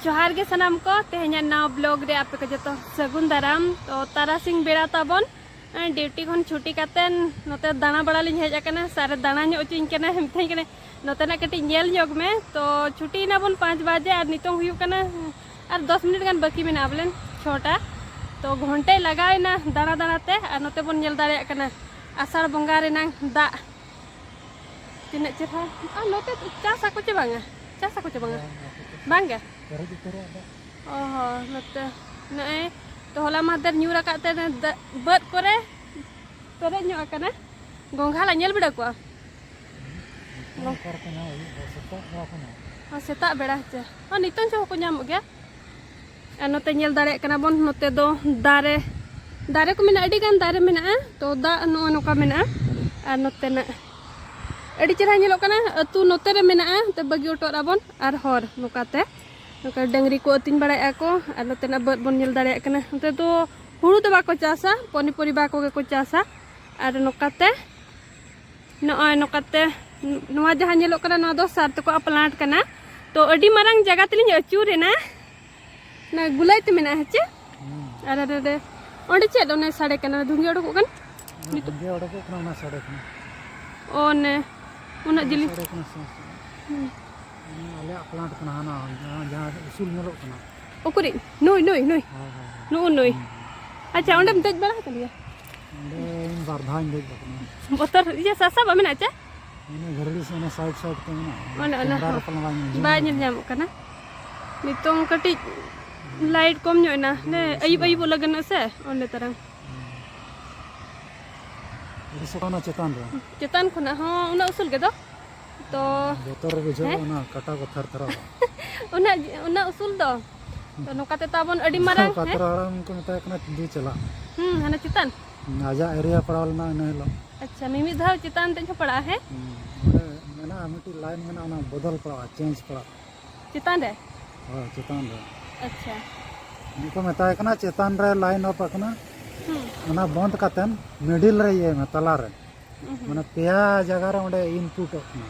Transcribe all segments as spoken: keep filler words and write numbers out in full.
ᱡᱚᱦᱟᱨ ᱜᱮ ᱥᱟᱱᱟᱢ ᱠᱚ, ᱛᱮᱦᱮᱧᱟᱜ ᱱᱟᱣᱟ ᱵᱞᱚᱜ ᱨᱮ ᱟᱯᱮ ᱠᱚ ᱡᱚᱛᱚ ᱥᱟᱹᱜᱩᱱ ᱫᱟᱨᱟᱢ᱾ ᱛᱚ ᱛᱟᱨᱟᱥᱤᱧ ᱵᱮᱲᱟ ᱛᱟᱵᱚᱱ, ᱮᱸ, ᱰᱤᱭᱩᱴᱤ ᱠᱷᱚᱱ ᱪᱷᱩᱴᱤ ᱠᱟᱛᱮᱱ ᱱᱚᱛᱮ ᱫᱟᱬᱟ ᱵᱟᱲᱟ ᱞᱤᱧ ᱦᱮᱡ ᱟᱠᱟᱱᱟ, ᱥᱟᱨᱮ ᱫᱟᱬᱟ ᱧᱚᱜ ᱦᱚᱪᱚᱧ ᱠᱟᱱᱟ, ᱢᱤᱛᱟᱹᱧ ᱠᱟᱱᱟ ᱱᱚᱛᱮᱱᱟᱜ ᱠᱟᱹᱴᱤᱡ ᱧᱮᱞ ᱧᱚᱜ ᱢᱮ᱾ ᱛᱚ ᱪᱷᱩᱴᱤ ᱮᱱᱟ ᱵᱚᱱ ᱯᱟᱸᱪ ᱵᱟᱡᱮ ᱟᱨ ᱱᱤᱛᱚᱝ ᱦᱩᱭᱩᱜ ᱠᱟᱱᱟ ᱟᱨ ᱫᱚᱥ ᱢᱤᱱᱤᱴ ᱜᱟᱱ ᱵᱟᱹᱠᱤ ᱢᱮᱱᱟᱜᱼᱟ ᱵᱚᱞᱮ ᱪᱷᱚᱴᱟ᱾ ᱛᱚ ᱜᱷᱚᱱᱴᱟᱭ ᱞᱟᱜᱟᱣ ᱮᱱᱟ ᱫᱟᱬᱟ ᱫᱟᱬᱟ ᱛᱮ, ᱟᱨ ᱱᱚᱛᱮ ᱵᱚᱱ ᱧᱮᱞ ᱫᱟᱲᱮᱭᱟᱜ ᱠᱟᱱᱟ ᱟᱥᱟᱲ ᱵᱚᱸᱜᱟ ᱨᱮᱱᱟᱝ ᱫᱟᱜ ᱛᱤᱱᱟᱹᱜ ᱪᱮᱦᱨᱟ᱾ ᱟᱨ ᱱᱚᱛᱮ ᱪᱟᱥ ᱟᱠᱚ ᱪᱮ ᱵᱟᱝᱟ? ᱪᱟᱥ ᱟᱠᱚ ᱪᱮ ᱵᱟᱝᱟ? ᱵᱟᱝ, ᱵᱟᱠᱚ ᱪᱟᱥᱟ᱾ ᱵᱟᱝ ᱜᱮ? ᱯᱮᱨᱮᱡ ᱩᱛᱟᱹᱨᱚᱜᱼᱟ ᱫᱟᱜ᱾ ᱚ ᱦᱚᱸ, ᱱᱚᱛᱮ ᱱᱚᱜᱼᱚᱭ ᱛᱚ ᱦᱚᱞᱟ ᱢᱟᱦᱫᱮᱨ ᱧᱩᱨ ᱟᱠᱟᱫ ᱛᱮ ᱫᱟᱜ ᱵᱟᱹᱫᱽ ᱠᱚᱨᱮ ᱯᱮᱨᱮᱡ ᱧᱚᱜ ᱟᱠᱟᱱᱟ᱾ ᱜᱚᱝᱜᱷᱟ ᱞᱮ ᱧᱮᱞ ᱵᱤᱰᱟᱹᱣ ᱠᱚᱣᱟ᱾ ᱱᱤᱛᱚᱝ ᱚᱠᱟ ᱨᱮᱠᱚ ᱧᱟᱢᱚᱜ? ᱟᱹᱭᱩᱵ ᱵᱮᱲᱟ, ᱥᱮᱛᱟᱜ ᱵᱮᱲᱟ ᱠᱚ ᱧᱟᱢᱚᱜ᱾ ᱦᱚᱸ, ᱥᱮᱛᱟᱜ ᱵᱮᱲᱟ ᱦᱮᱸᱪᱮ᱾ ᱦᱚᱸ, ᱱᱤᱛᱚᱝ ᱪᱚ ᱦᱚᱸᱠᱚ ᱧᱟᱢᱚᱜ ᱜᱮᱭᱟ᱾ ᱟᱨ ᱱᱚᱛᱮ ᱧᱮᱞ ᱫᱟᱲᱮᱭᱟᱜ ᱠᱟᱱᱟ ᱵᱚᱱ, ᱱᱚᱛᱮ ᱫᱚ ᱫᱟᱨᱮ, ᱫᱟᱨᱮ ᱠᱚ ᱢᱮᱱᱟᱜᱼᱟ, ᱟᱹᱰᱤ ᱜᱟᱱ ᱫᱟᱨᱮ ᱢᱮᱱᱟᱜᱼᱟ᱾ ᱛᱚ ᱫᱟᱜ ᱱᱚᱜᱼᱚ ᱱᱚᱝᱠᱟ ᱢᱮᱱᱟᱜᱼᱟ᱾ ᱟᱨ ᱱᱚᱛᱮᱱᱟᱜ ᱟᱹᱰᱤ ᱪᱮᱦᱨᱟ ᱧᱮᱞᱚᱜ ᱠᱟᱱᱟ᱾ ᱟᱹᱛᱩ ᱱᱚᱛᱮ ᱨᱮ ᱢᱮᱱᱟᱜᱼᱟ, ᱛᱚ ᱵᱟᱹᱜᱤ ᱦᱚᱴᱚ ᱟᱵᱚᱱ᱾ ᱟᱨ ᱦᱚᱨ ᱱᱚᱝᱠᱟᱛᱮ, ᱱᱚᱝᱠᱟ ᱰᱟᱹᱝᱨᱤ ᱠᱚ ᱟᱹᱛᱤᱧ ᱵᱟᱲᱟᱭᱮᱫᱼᱟ ᱠᱚ᱾ ᱟᱨ ᱱᱚᱛᱮᱱᱟᱜ ᱵᱟᱹᱫᱽ ᱵᱚᱱ ᱧᱮᱞ ᱫᱟᱲᱮᱭᱟᱜ ᱠᱟᱱᱟ᱾ ᱱᱚᱛᱮ ᱫᱚ ᱦᱩᱲᱩ ᱫᱚ ᱵᱟᱠᱚ ᱪᱟᱥᱟ, ᱯᱚᱱᱤᱯᱚᱨᱤᱵᱟ ᱠᱚᱜᱮ ᱠᱚ ᱪᱟᱥᱟ᱾ ᱟᱨ ᱱᱚᱝᱠᱟᱛᱮ ᱱᱚᱜᱼᱚᱭ ᱱᱚᱝᱠᱟᱛᱮ ᱱᱚᱣᱟ ᱡᱟᱦᱟᱸ ᱧᱮᱞᱚᱜ ᱠᱟᱱᱟ, ᱱᱚᱣᱟ ᱫᱚ ᱥᱟᱨ ᱛᱮᱠᱚ ᱯᱞᱟᱱᱴ ᱠᱟᱱᱟ᱾ ᱛᱚ ᱟᱹᱰᱤ ᱢᱟᱨᱟᱝ ᱡᱟᱭᱜᱟ ᱛᱮᱞᱤᱧ ᱟᱹᱪᱩᱨ ᱮᱱᱟ᱾ ᱚᱱᱟ ᱜᱩᱞᱟᱹᱭ ᱛᱮ ᱢᱮᱱᱟᱜᱼᱟ, ᱦᱮᱸ ᱪᱮ? ᱦᱩᱸ᱾ ᱟᱨ ᱟᱨ ᱟᱨ ᱚᱸᱰᱮ ᱪᱮᱫ ᱚᱱᱮ ᱥᱟᱰᱮ ᱠᱟᱱᱟ, ᱫᱷᱩᱸᱜᱤ ᱚᱰᱚᱠᱚᱜ ᱠᱟᱱ? ᱚᱱᱟ ᱱᱤᱛᱚᱜ ᱫᱷᱩᱸᱜᱤ ᱚᱰᱚᱠᱚᱜ ᱠᱟᱱᱟ, ᱚᱱᱟ ᱥᱟᱰᱮ ᱠᱟᱱᱟ᱾ ᱚ, ᱚᱱᱮ ᱩᱱᱟᱹᱜ ᱚᱱᱟ ᱡᱤᱞᱤᱧ᱾ ᱥᱟᱰᱮ ᱠᱟᱱᱟ, ᱥᱮ, ᱥᱮ᱾ ᱦᱩᱸ᱾ ᱚᱱᱟ ᱟᱞᱮᱭᱟᱜ ᱯᱞᱟᱱᱴ ᱠᱟᱱᱟ, ᱦᱟᱱᱟ ᱡᱟᱦᱟᱸ, ᱡᱟᱦᱟᱸ ᱩᱥᱩᱞ ᱧᱮᱞᱚᱜ ᱠᱟᱱᱟ᱾ ᱩᱠᱩᱨᱤᱡ? ᱱᱩᱭ, ᱱᱩᱭ, ᱱᱩᱭ᱾ ᱦᱳᱭ, ᱦᱳᱭ, ᱦᱳᱭ᱾ ᱱᱩᱜᱼᱩ ᱱᱩᱭ᱾ ᱦᱩᱸ, ᱦᱩᱸ᱾ ᱟᱪᱪᱷᱟ, ᱚᱸᱰᱮᱢ ᱫᱮᱡ ᱵᱟᱲᱟ ᱟᱠᱟᱱ ᱜᱮᱭᱟ? ᱚᱸᱰᱮ ᱤᱧ ᱵᱟᱨ ᱫᱷᱟᱣ ᱤᱧ ᱫᱮᱡ ᱟᱠᱟᱱᱟ᱾ ᱵᱚᱛᱚᱨ, ᱤᱭᱟᱹ, ᱥᱟᱥᱟ ᱵᱟ ᱢᱮᱱᱟᱜᱼᱟ ᱪᱮ? ᱚᱱᱮ ᱜᱷᱟᱹᱨᱲᱤ ᱥᱮ ᱚᱱᱮ side side ᱛᱮ ᱢᱮᱱᱟᱜᱼᱟ᱾ ᱚᱱᱮ ᱚᱱᱟ camera ᱦᱚᱸ ᱨᱮ ᱯᱟᱞᱮ ᱵᱟᱭ ᱧᱮᱞ ᱵᱟᱭ ᱧᱟᱢᱚᱜ ᱧᱮᱞ ᱠᱟᱱᱟ᱾ ᱧᱟᱢᱚᱜ ᱠᱟᱱᱟ᱾ ᱱᱤᱛᱚᱝ ᱠᱟᱹᱴᱤᱡ light ᱠᱚᱢ ᱧᱚᱜ ᱮᱱᱟ᱾ ᱦᱮᱸ, ᱟᱹᱭᱩᱵ ᱟᱹᱭᱩᱵᱚᱜ ᱞᱟᱹᱜᱤᱫ ᱥᱮ, ᱚᱸᱰᱮ ᱛᱟᱨᱟᱝ᱾ ᱦᱩᱸ᱾ ᱟᱹᱰᱤ ᱥᱚᱠᱛᱚ ᱚᱱᱟ ᱪᱮᱛᱟᱱ ᱨᱮ᱾ ᱪᱮᱛᱟᱱ ᱠᱷᱚᱱᱟᱜ ᱦᱚᱸ ᱩᱱᱟᱹᱜ ᱩᱥᱩᱞ ᱜᱮᱫᱚ? ᱛᱚ, ᱵᱚᱛᱚᱨ ᱵᱩᱡᱷᱟᱹᱜᱼᱟ, ᱦᱮᱸ? ᱚᱱᱟ ᱠᱟᱴᱟ ᱠᱚ ᱛᱷᱟᱨ ᱛᱷᱟᱨᱟᱜᱼᱟ᱾ ᱩᱱᱟᱹᱜ, ᱩᱱᱟᱹᱜ ᱩᱥᱩᱞ ᱫᱚ? ᱛᱚ, ᱱᱚᱝᱠᱟ ᱛᱮ ᱛᱟᱵᱚᱱ ᱟᱹᱰᱤ ᱢᱟᱨᱟᱝ, ᱦᱮᱸ? ᱯᱟᱛᱨᱟ ᱦᱟᱲᱟᱢ ᱠᱚ ᱢᱮᱛᱟᱭ ᱠᱟᱱᱟ, "ᱫᱩ ᱪᱟᱞᱟᱜ᱾" ᱦᱩᱸ, ᱦᱟᱱᱮ ᱪᱮᱛᱟᱱ? ᱦᱩᱸ, ᱟᱡᱟᱜ area ᱯᱟᱲᱟᱣ ᱞᱮᱱᱟ ᱤᱱᱟᱹ ᱦᱤᱞᱳᱜ᱾ ᱟᱪᱪᱷᱟ, ᱢᱤᱢᱤᱫ ᱫᱷᱟᱣ ᱪᱮᱛᱟᱱ ᱫᱮᱡ ᱦᱚᱸ ᱯᱟᱲᱟᱜᱼᱟ, ᱦᱮᱸ? ᱦᱩᱸ, ᱚᱸᱰᱮ ᱢᱮᱱᱟᱜᱼᱟ, ᱢᱤᱫᱴᱤᱡ line ᱢᱮᱱᱟᱜᱼᱟ, ᱚᱱᱟ ᱵᱚᱫᱚᱞ ᱯᱟᱲᱟᱜᱼᱟ, change ᱯᱟᱲᱟᱜᱼᱟ᱾ ᱪᱮᱛᱟᱱ ᱨᱮ? ᱦᱳᱭ, ᱪᱮᱛᱟᱱ ᱨᱮ᱾ ᱟᱪᱪᱷᱟ᱾ ᱩᱱᱤ ᱠᱚ ᱢᱮᱛᱟᱭ ᱠᱟᱱᱟ, ᱪᱮᱛᱟᱱ ᱨᱮ line up ᱟᱠᱟᱱᱟ, ᱦᱩᱸ᱾ ᱚᱱᱟ ᱵᱚᱱᱫ ᱠᱟᱛᱮᱱ middle ᱨᱮ ᱤᱭᱟᱹᱭ ᱢᱮ, ᱛᱟᱞᱟ ᱨᱮ᱾ ᱦᱩᱸ, ᱦᱩᱸ᱾ ᱢᱟᱱᱮ ᱯᱮᱭᱟ ᱡᱟᱭᱜᱟ ᱨᱮ ᱚᱸᱰᱮ inputᱚᱜ ᱠᱟᱱᱟ᱾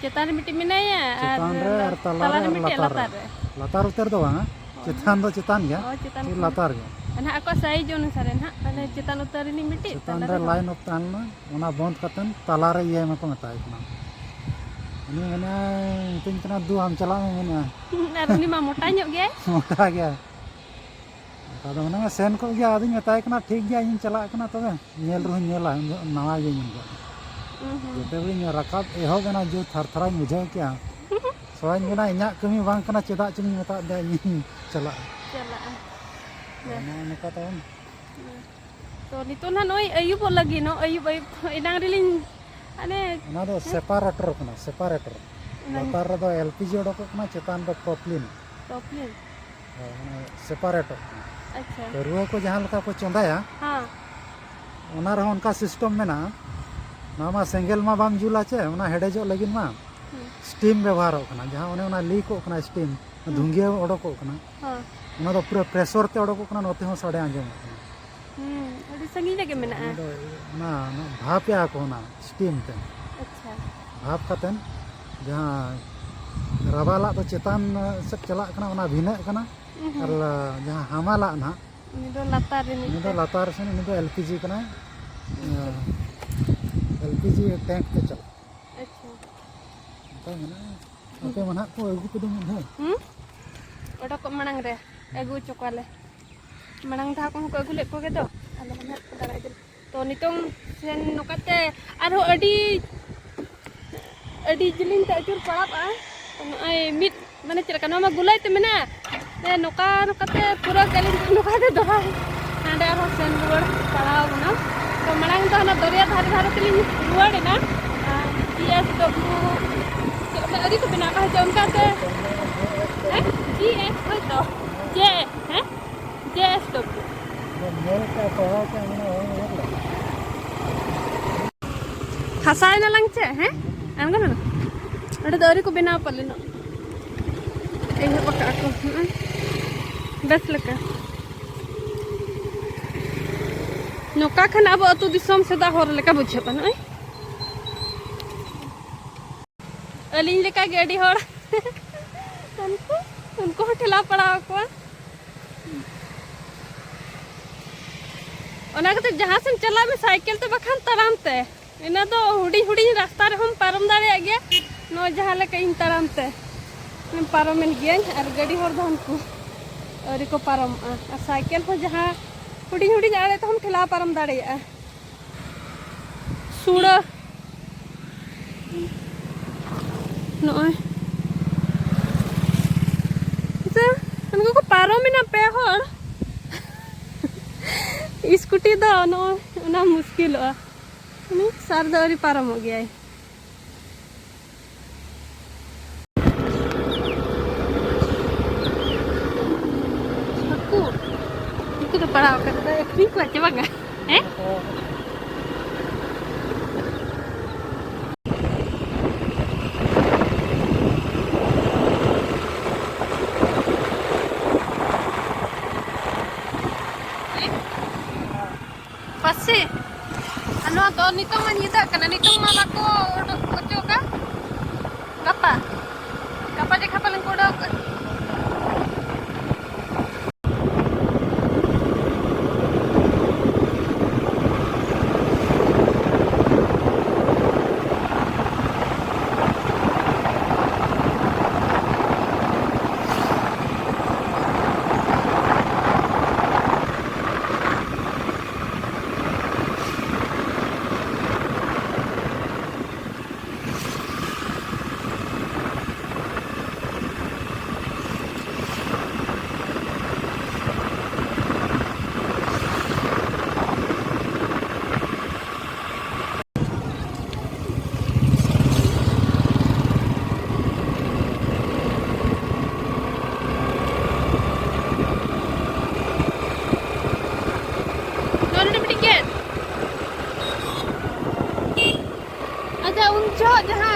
ᱪᱮᱛᱟᱱ ᱨᱮ ᱢᱤᱫᱴᱤᱡ ᱢᱮᱱᱟᱭᱟ ᱟᱨ ᱪᱮᱛᱟᱱ ᱨᱮ ᱟᱨ ᱛᱟᱞᱟ ᱨᱮ ᱟᱨ ᱢᱤᱫᱴᱤᱡ ᱞᱟᱛᱟᱨ ᱨᱮ᱾ ᱞᱟᱛᱟᱨ ᱨᱮ᱾ ᱞᱟᱛᱟᱨ ᱩᱛᱟᱹᱨ ᱫᱚ ᱵᱟᱝᱟ, ᱚ᱾ ᱪᱮᱛᱟᱱ ᱫᱚ ᱪᱮᱛᱟᱱ ᱜᱮᱭᱟ, ᱚ, ᱪᱮᱛᱟᱱ ᱴᱷᱤᱠ ᱠᱷᱚᱱ᱾ ᱞᱟᱛᱟᱨ ᱜᱮ᱾ ᱱᱟᱦᱟᱜ ᱟᱠᱚᱣᱟᱜ ᱥᱟᱭᱤᱡᱽ ᱚᱱᱩᱥᱟᱨᱮ ᱱᱟᱦᱟᱜ, ᱛᱟᱦᱞᱮ ᱪᱮᱛᱟᱱ ᱩᱛᱟᱹᱨ ᱨᱤᱱᱤᱡ ᱢᱤᱫᱴᱤᱡ, ᱪᱮᱛᱟᱱ ᱛᱟᱞᱟ ᱨᱮ ᱨᱮ ᱞᱟᱭᱤᱱ ᱚᱯᱷ ᱛᱟᱦᱮᱸ ᱞᱮᱱᱟ, ᱚᱱᱟ ᱵᱚᱱᱫ ᱠᱟᱛᱮ ᱛᱟᱞᱟ ᱨᱮ ᱤᱭᱟᱹᱭ ᱢᱮ ᱠᱚ ᱢᱮᱛᱟᱭ ᱠᱟᱱᱟ᱾ ᱩᱱᱤ ᱢᱮᱱᱟᱭ, ᱢᱤᱛᱟᱹᱧ ᱠᱟᱱᱟ, "ᱫᱩ, ᱟᱢ ᱪᱟᱞᱟᱜ ᱢᱮ," ᱢᱮᱱᱟ᱾ ᱟᱨ ᱩᱱᱤ ᱢᱟ ᱢᱚᱴᱟ ᱧᱚᱜ ᱜᱮᱭᱟᱭ᱾ ᱢᱚᱴᱟ ᱜᱮᱭᱟᱭ᱾ ᱟᱫᱚ ᱚᱱᱟ ᱥᱮᱱ ᱠᱚᱜ ᱜᱮᱭᱟ, ᱟᱫᱚᱧ ᱢᱮᱛᱟᱭ ᱠᱟᱱᱟ, "ᱴᱷᱤᱠ ᱜᱮᱭᱟ, ᱤᱧᱤᱧ ᱪᱟᱞᱟᱜ ᱠᱟᱱᱟ ᱛᱚᱵᱮ, ᱧᱮᱞ ᱨᱮᱦᱚᱸᱧ ᱧᱮᱞᱟ, ᱤᱧ ᱫᱚ ᱱᱟᱣᱟ ᱜᱤᱭᱟᱹᱧ ᱩᱱ ᱡᱚᱦᱚᱜ ᱫᱚ᱾ ᱦᱩᱸ, ᱦᱩᱸ᱾ ᱡᱚᱛᱚ ᱜᱮᱞᱤᱧ ᱨᱟᱠᱟᱵ ᱮᱦᱚᱵ ᱮᱱᱟ, ᱡᱳᱨ ᱛᱷᱟᱨ ᱛᱷᱟᱨᱟᱧ ᱵᱩᱡᱷᱟᱹᱣ ᱠᱮᱜᱼᱟ᱾ ᱥᱚᱲᱟᱧ ᱢᱮᱱᱟ, ᱤᱧᱟᱹᱜ ᱠᱟᱹᱢᱤ ᱵᱟᱝ ᱠᱟᱱᱟ, ᱪᱮᱫᱟᱜ ᱪᱚᱧ ᱢᱮᱛᱟᱫ ᱫᱮᱭᱟ ᱤᱧᱤᱧ ᱪᱟᱞᱟᱜᱼᱟ?" ᱪᱟᱞᱟᱜᱼᱟ᱾ ᱟᱫᱚ ᱱᱚᱜᱼᱚ ᱱᱚᱝᱠᱟ ᱛᱟᱵᱚᱱ᱾ ᱦᱩᱸ᱾ ᱛᱚ ᱱᱤᱛᱚᱜ ᱱᱟᱦᱟᱜ ᱱᱚᱜᱼᱚᱭ ᱟᱹᱭᱩᱵᱚᱜ ᱞᱟᱹᱜᱤᱫ, ᱱᱚᱜᱼᱚᱭ ᱟᱹᱭᱩᱵ ᱟᱹᱭᱩᱵ ᱮᱱᱟᱝ ᱨᱮᱞᱤᱧ, ᱦᱟᱱᱮ, ᱚᱱᱟ ᱫᱚ ᱦᱮᱸ? ᱥᱮᱯᱟᱨᱮᱴᱚᱨ ᱠᱟᱱᱟ, ᱥᱮᱯᱟᱨᱮᱴᱚᱨ᱾ ᱚᱱᱟ ᱞᱟᱛᱟᱨ ᱨᱮᱫᱚ ᱮᱞ ᱯᱤ ᱡᱤ ᱚᱰᱚᱠᱚᱜ ᱠᱟᱱᱟ, ᱪᱮᱛᱟᱱ ᱫᱚ ᱯᱨᱚᱯᱞᱤᱱ᱾ ᱯᱨᱚᱯᱞᱤᱱ? ᱦᱳᱭ, ᱢᱟᱱᱮ ᱥᱮᱯᱟᱨᱮᱴᱚᱜ ᱠᱟᱱᱟ᱾ ᱟᱪᱪᱷᱟ᱾ ᱯᱟᱹᱨᱣᱟᱹ ᱠᱚ ᱡᱟᱦᱟᱸ ᱞᱮᱠᱟ ᱠᱚ ᱪᱚᱸᱫᱟᱭᱟ, ᱦᱮᱸ᱾ ᱚᱱᱟ ᱨᱮᱦᱚᱸ ᱚᱱᱠᱟ ᱥᱤᱥᱴᱮᱢ ᱢᱮᱱᱟᱜᱼᱟ᱾ ᱱᱚᱣᱟ ᱢᱟ ᱥᱮᱸᱜᱮᱞ ᱢᱟ ᱵᱟᱢ ᱡᱩᱞᱟ ᱪᱮ, ᱚᱱᱟ ᱦᱮᱰᱮᱡᱚᱜ ᱞᱟᱹᱜᱤᱫ ᱢᱟ ᱦᱩᱸ᱾ ᱥᱴᱤᱢ ᱵᱮᱵᱚᱦᱟᱨᱚᱜ ᱠᱟᱱᱟ, ᱡᱟᱦᱟᱸ ᱚᱱᱮ ᱚᱱᱟ ᱞᱤᱠᱚᱜ ᱠᱟᱱᱟ ᱥᱴᱤᱢ, ᱦᱩᱸ᱾ ᱫᱷᱩᱝᱜᱤᱭᱟᱹ ᱚᱰᱚᱠᱚᱜ ᱠᱟᱱᱟ, ᱦᱮᱸ᱾ ᱚᱱᱟ ᱫᱚ ᱯᱩᱨᱟᱹ ᱯᱨᱮᱥᱚᱨ ᱛᱮ ᱚᱰᱚᱠᱚᱜ ᱠᱟᱱᱟ, ᱱᱚᱛᱮ ᱦᱚᱸ ᱥᱟᱰᱮ ᱟᱸᱡᱚᱢᱚᱜ ᱠᱟᱱᱟ᱾ ᱦᱩᱸ, ᱟᱹᱰᱤ ᱥᱟᱺᱜᱤᱧ ᱨᱮᱜᱮ ᱢᱮᱱᱟᱜᱼᱟ᱾ ᱚᱱᱟ ᱫᱚ ᱚᱱᱟ, ᱚᱱᱟ ᱵᱷᱟᱯ ᱮᱜᱼᱟ ᱠᱚ ᱚᱱᱟ ᱥᱴᱤᱢ ᱛᱮ᱾ ᱟᱪᱪᱷᱟ᱾ ᱵᱷᱟᱯ ᱠᱟᱛᱮᱱ ᱡᱟᱦᱟᱸ ᱨᱟᱵᱟᱞᱟᱜ ᱫᱚ ᱪᱮᱛᱟᱱ ᱥᱮᱫ ᱪᱟᱞᱟᱜ ᱠᱟᱱᱟ, ᱚᱱᱟ ᱵᱷᱤᱱᱟᱹᱜ ᱠᱟᱱᱟ᱾ ᱦᱩᱸ, ᱦᱩᱸ᱾ ᱟᱨ ᱞᱟ-, ᱡᱟᱦᱟᱸ ᱦᱟᱢᱟᱞᱟᱜ ᱱᱟᱦᱟᱜ, ᱩᱱᱤ ᱫᱚ ᱞᱟᱛᱟᱨ ᱨᱤᱱᱤᱡ ᱩᱱᱤ ᱫᱚ ᱛᱮ᱾ ᱞᱟᱛᱟᱨ ᱥᱮᱱ, ᱩᱱᱤ ᱫᱚ ᱮᱞ ᱯᱤ ᱡᱤ ᱠᱟᱱᱟᱭ᱾ ᱟᱪᱪᱷᱟ᱾ ᱮᱞ ᱯᱤ ᱡᱤ ᱴᱮᱝᱠ ᱛᱮ ᱪᱟᱞᱟᱜᱼᱟ᱾ ᱟᱪᱪᱷᱟ᱾ ᱚᱱᱠᱟ ᱢᱮᱱᱟᱜᱼᱟ᱾ ᱟᱯᱮ ᱢᱟ ᱱᱟᱦᱟᱜ ᱠᱚ ᱟᱹᱜᱩ ᱠᱚᱫᱚ ᱢᱤᱫ ᱫᱷᱟᱣ᱾ ᱦᱩᱸ? ᱚᱰᱚᱠᱚᱜ ᱢᱟᱲᱟᱝ ᱨᱮ ᱟᱹᱜᱩ ᱦᱚᱪᱚ ᱠᱚᱣᱟᱞᱮ᱾ ᱢᱟᱲᱟᱝ ᱫᱷᱟᱣ ᱠᱚᱦᱚᱸ ᱠᱚ ᱟᱹᱜᱩ ᱞᱮᱫ ᱠᱚᱜᱮ ᱫᱚ, ᱟᱞᱮ ᱦᱚᱸ ᱱᱟᱦᱟᱜ ᱠᱚ ᱫᱟᱬᱟ ᱤᱫᱤ ᱞᱮ᱾ ᱛᱚ ᱱᱤᱛᱚᱝ ᱥᱮᱱ ᱱᱚᱝᱠᱟᱛᱮ ᱟᱨᱦᱚᱸ ᱟᱹᱰᱤ, ᱟᱹᱰᱤ ᱡᱤᱞᱤᱧ ᱛᱮ ᱟᱹᱪᱩᱨ ᱯᱟᱲᱟᱜᱼᱟ᱾ ᱛᱚ ᱱᱚᱜᱼᱚᱭ ᱢᱤᱫ, ᱢᱟᱱᱮ ᱪᱮᱫ ᱞᱮᱠᱟ, ᱱᱚᱣᱟ ᱢᱟ ᱜᱩᱞᱟᱹᱭ ᱛᱮ ᱢᱮᱱᱟᱜᱼᱟ᱾ ᱛᱮ ᱱᱚᱝᱠᱟ ᱱᱚᱝᱠᱟᱛᱮ ᱯᱩᱨᱟᱹ ᱜᱟᱹᱞᱤᱧ ᱱᱚᱝᱠᱟ ᱛᱮ ᱫᱚᱦᱲᱟ ᱦᱟᱸᱰᱮ ᱟᱨᱦᱚᱸ ᱥᱮᱱ ᱨᱩᱣᱟᱹᱲ ᱯᱟᱲᱟᱣ ᱠᱟᱱᱟ᱾ ᱛᱚ ᱢᱟᱲᱟᱝ ᱫᱚ ᱦᱟᱱᱟ ᱫᱚᱨᱭᱟ ᱫᱷᱟᱨᱮ ᱫᱷᱟᱨᱮ ᱛᱮᱞᱤᱧ ᱨᱩᱣᱟᱹᱲ ᱮᱱᱟ᱾ ᱟᱨ ᱡᱤ ᱮᱥ ᱰᱚᱵᱞᱤᱭᱩ ᱪᱮᱫ ᱞᱮᱠᱟ ᱟᱹᱣᱨᱤ ᱠᱚ ᱵᱮᱱᱟᱣ ᱠᱟᱜᱼᱟ ᱡᱮ ᱚᱱᱠᱟᱛᱮ, ᱦᱮᱸ? ᱡᱤ ᱮᱥ ᱦᱳᱭ ᱛᱚ, ᱡᱮ, ᱦᱮᱸ? ᱡᱮ ᱮᱥ ᱰᱚᱵᱞᱤᱭᱩ᱾ ᱧᱮᱞ ᱠᱟᱜ ᱯᱟᱲᱦᱟᱣ ᱠᱟᱜ ᱢᱮᱱᱟᱜᱼᱟ, ᱵᱟᱝ ᱧᱮᱞ ᱞᱮᱫᱟ? ᱦᱟᱥᱟᱭ ᱱᱟᱞᱟᱝ ᱪᱮ, ᱦᱮᱸ? ᱟᱬᱜᱚ ᱞᱮᱱᱟ? ᱚᱸᱰᱮ ᱫᱚ ᱟᱹᱣᱨᱤ ᱠᱚ ᱵᱮᱱᱟᱣ ᱯᱟᱞᱮᱱᱚᱜ᱾ ᱮᱦᱚᱵ ᱟᱠᱟᱜᱼᱟ ᱠᱚ᱾ ᱦᱚᱸᱜᱼᱚᱭ᱾ ᱵᱮᱥ ᱞᱮᱠᱟ᱾ ᱱᱚᱝᱠᱟ ᱠᱷᱟᱱ ᱟᱵᱚ ᱟᱹᱛᱩ ᱫᱤᱥᱚᱢ ᱥᱮᱫᱟᱜ ᱦᱚᱨ ᱞᱮᱠᱟ ᱵᱩᱡᱷᱟᱹᱜᱼᱟ, ᱱᱚᱜᱼᱚᱭ᱾ ᱟᱹᱞᱤᱧ ᱞᱮᱠᱟ ᱜᱮ ᱟᱹᱰᱤ ᱦᱚᱲ᱾ ᱩᱱᱠᱩ, ᱩᱱᱠᱩ ᱦᱚᱸ ᱴᱷᱮᱞᱟᱣ ᱯᱟᱲᱟᱣ ᱟᱠᱚᱣᱟ᱾ ᱚᱱᱟ ᱠᱷᱟᱹᱛᱤᱨ ᱡᱟᱦᱟᱸ ᱥᱮᱫ ᱪᱟᱞᱟᱜ ᱢᱮ ᱥᱟᱭᱠᱮᱞ ᱛᱮ ᱵᱟᱠᱷᱟᱱ ᱛᱟᱲᱟᱢ ᱛᱮ᱾ ᱤᱱᱟᱹ ᱫᱚ ᱦᱩᱰᱤᱧ ᱦᱩᱰᱤᱧ ᱨᱟᱥᱛᱟ ᱨᱮᱦᱚᱸᱢ ᱯᱟᱨᱚᱢ ᱫᱟᱲᱮᱭᱟᱜ ᱜᱮᱭᱟ᱾ ᱱᱚᱣᱟ ᱡᱟᱦᱟᱸ ᱞᱮᱠᱟ ᱤᱧ ᱛᱟᱲᱟᱢ ᱛᱮ ᱯᱟᱨᱚᱢᱮᱱ ᱜᱤᱭᱟᱹᱧ, ᱟᱨ ᱜᱟᱹᱰᱤ ᱦᱚᱲ ᱫᱚ ᱦᱟᱱᱠᱩ ᱟᱹᱣᱨᱤ ᱠᱚ ᱯᱟᱨᱚᱢᱚᱜᱼᱟ᱾ ᱟᱨ ᱥᱟᱭᱠᱮᱞ ᱦᱚᱸ ᱡᱟᱦᱟᱸ ᱦᱩᱰᱤᱧ ᱦᱩᱰᱤᱧ ᱟᱲᱮ ᱛᱮᱦᱚᱸᱢ ᱴᱷᱮᱞᱟᱣ ᱯᱟᱨᱚᱢ ᱫᱟᱲᱮᱭᱟᱜᱼᱟ᱾ ᱥᱩᱲᱟᱹ᱾ ᱱᱚᱜᱼᱚᱭ᱾ ᱟᱪᱪᱷᱟ, ᱩᱱᱠᱩ ᱠᱚ ᱯᱟᱨᱚᱢᱮᱱᱟ ᱯᱮ ᱦᱚᱲ᱾ ᱤᱥᱠᱩᱴᱤ ᱫᱚ ᱱᱚᱜᱼᱚᱭ ᱚᱱᱟ ᱢᱩᱥᱠᱤᱞᱚᱜᱼᱟ᱾ ᱩᱱᱤ ᱥᱟᱨ ᱫᱚ ᱟᱹᱣᱨᱤ ᱯᱟᱨᱚᱢᱚᱜ ᱜᱮᱭᱟᱭ᱾ ᱦᱟᱹᱠᱩ᱾ ᱩᱱᱠᱩ ᱫᱚ ᱯᱟᱲᱟᱣ ᱟᱠᱟᱱ ᱫᱚ ᱟᱹᱠᱷᱨᱤᱧ ᱠᱚᱣᱟ ᱪᱮ ᱵᱟᱝᱟ? ᱦᱮᱸ? ᱯᱟᱥᱮ? ᱟᱨ ᱱᱚᱣᱟ ᱫᱚ ᱱᱤᱛᱚᱝ ᱢᱟ ᱧᱤᱫᱟᱹᱜ ᱠᱟᱱᱟ, ᱱᱤᱛᱚᱝ ᱢᱟ ᱵᱟᱠᱚ ᱚᱰᱚᱠ ᱚᱪᱚᱜᱟ᱾ ᱜᱟᱯᱟ, ᱜᱟᱯᱟ ᱡᱮᱠᱷᱟ ᱯᱟᱞᱮᱱ ᱠᱚ ᱚᱰᱚᱠ᱾ ᱱᱚᱰᱮ ᱢᱤᱫᱴᱤᱡ ᱜᱮᱴ᱾ ᱟᱪᱪᱷᱟ, ᱩᱱ ᱡᱚᱦᱚᱜ ᱡᱟᱦᱟᱸ